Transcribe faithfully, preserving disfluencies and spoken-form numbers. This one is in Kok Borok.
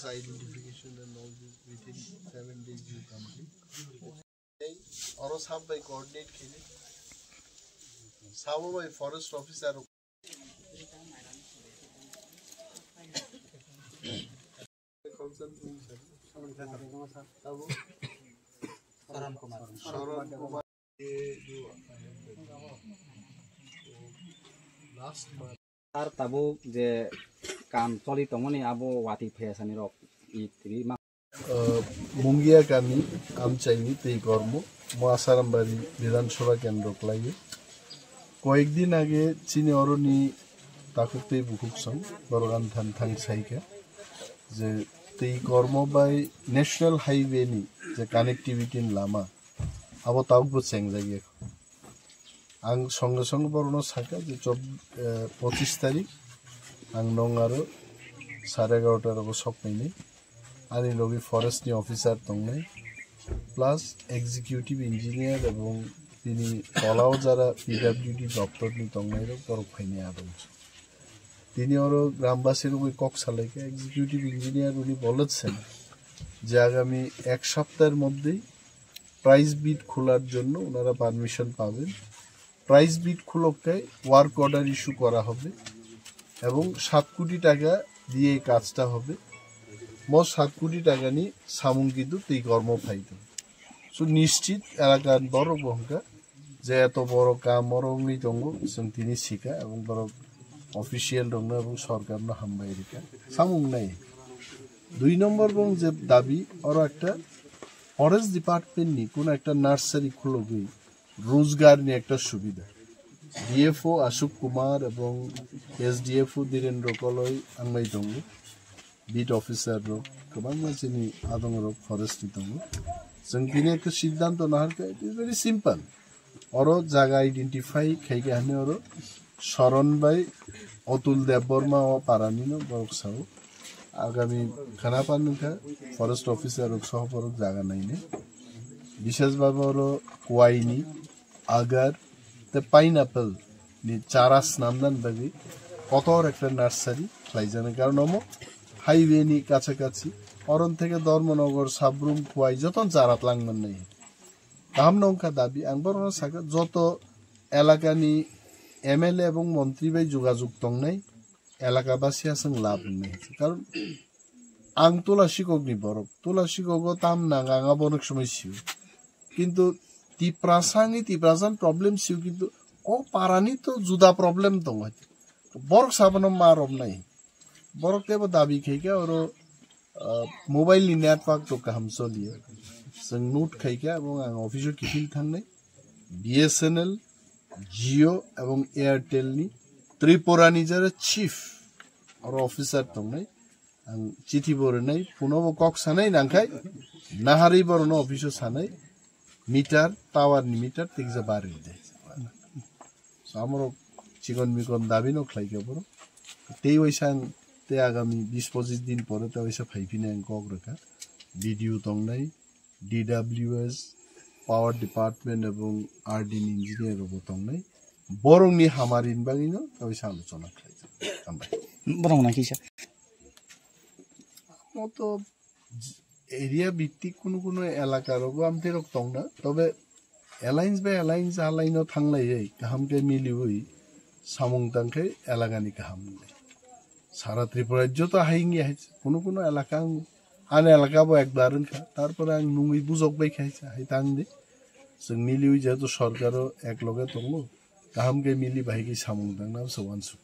Identification and all this within seven days you complete. Oro sab bai coordinate khini. Sabo bai forest officer. Sharan Kumar. Last month. Sir, tabuk je kam choli tongmani abo watwi phaiya sani rok i twi ma. Uh, Mungia kami amchaini tei kormo mo Asarambari Bidhan Sabha kendro khlaio. Koyekdin age chini oroni takhuk tei bukhuk song borok ani thani thang saikha je tei kormo bai National Highway ni je connectivity ni lama abo tabuk bo chengjak ya. Ang songe songe borokno sakha je chob-, eh, pochis tarik ang nong aro sare egarota rogo sok painai. Ani logi forest ni officer tongnai, plus executive engineer ebong tini tolao jara P W D doptor ni tongnai rok borok phainai adong. Tini oro grambasi rogwi kok salaikha, executive engineer uni bolechen je agami ek saptahor moddhei price bid kholar jonno onara permission paben. Price bid khulokkai work order issue kora hobe ebong সাত কোটি টাকা দিয়ে এই কাজটা হবে। Mo সাত কোটি টাকা ni samung kintu tei kormo phaito. So nischit elakar borok bo hwnkha je eto boro kam oro wngwi tongo, chwng tini sikha ebong borok official rokno ebong sorkarno hambai rikha. Samung nai. Dui nombor bong je dabi oro ekta forest department ni kono ekta nursery khulogwi Rojgar ni ekta subida. D F O Ashok Kumar ebong S D F O Dhirendra Koloi wngmai tongo. Beat officer rok kwbangma chini adong rok forest ni tongo. Chwng tini ekta siddhanto naharkha, it is very simple. Oro jaga identify khaikha hwnwi oro Soron bai Otul Debbarma o parani no borok sao. Agami khana pan wngkha forest officer rok soho borok jaga nainai. Bishes babe oro kuaini, agar, tei pineapple ni chara snamnani bagwi kotor ekta nursery khlaijaknai. Karon omo highway ni kachakachi, oron theke Dharmanagar, Sabrum, Khowai jotono chara twlang mannai. Kaham no wngkha dabi, ang borokno sakha, joto elakani M L A ebong montri bai jogajog tongnai, elakabasi aswk lab wngnai. Karon ang Tula Sikok ni borok, Tula Sikok o tam nang ang abo onek somoi sio. Kintu Tiprasa ni Tiprasa ni problem sio, kintu o para ni to juda problem tongo. Borok sabono ma romnai. Borok tebo dabi khaikha oro, ah, mobile ni network to kaham choliya. Chwng note khaikha ebong ang office o kiphil thangnai. B S N L, Jio ebong Airtel ni Tripura ni jara chief oro officer tongnai. Ang chithi bo rwnai, phone o bo kok sanai nangkhai, naharwi borokno office o sanai, meter, tower ni meter tikjak bari de. So, amorok chikon mikon dabi no khlai khe borok. Tei waisa ang tei agami bis pochis din pore tei waisa phai phini ang kok rwkha. B D O tongnai, D W S, Power Department ebong R D ni engineer rok bo tongnai. Borok ni hamari ni bagwi no tei waisa alochona khlai. Hambai. Borok nang kisa. Mo to area bhittik kunu kunu elaka rogo amtwi rok tongna, tobe alliance bai alliance alai no thanglai oi, kaham khe miliwi samung tang khe elaka ni kaham wngnai. Sara Tripura joto hai wngya hai, kunu kunu elaka ang, ani elaka bo ekbar wngkha, tarpore ang nungwi bujok bai khe hai, hai tang di. Chwng miliwi jehetu sorkaro ek loge tongo, kaham khe mili bahai khe samung tangna se uansuk.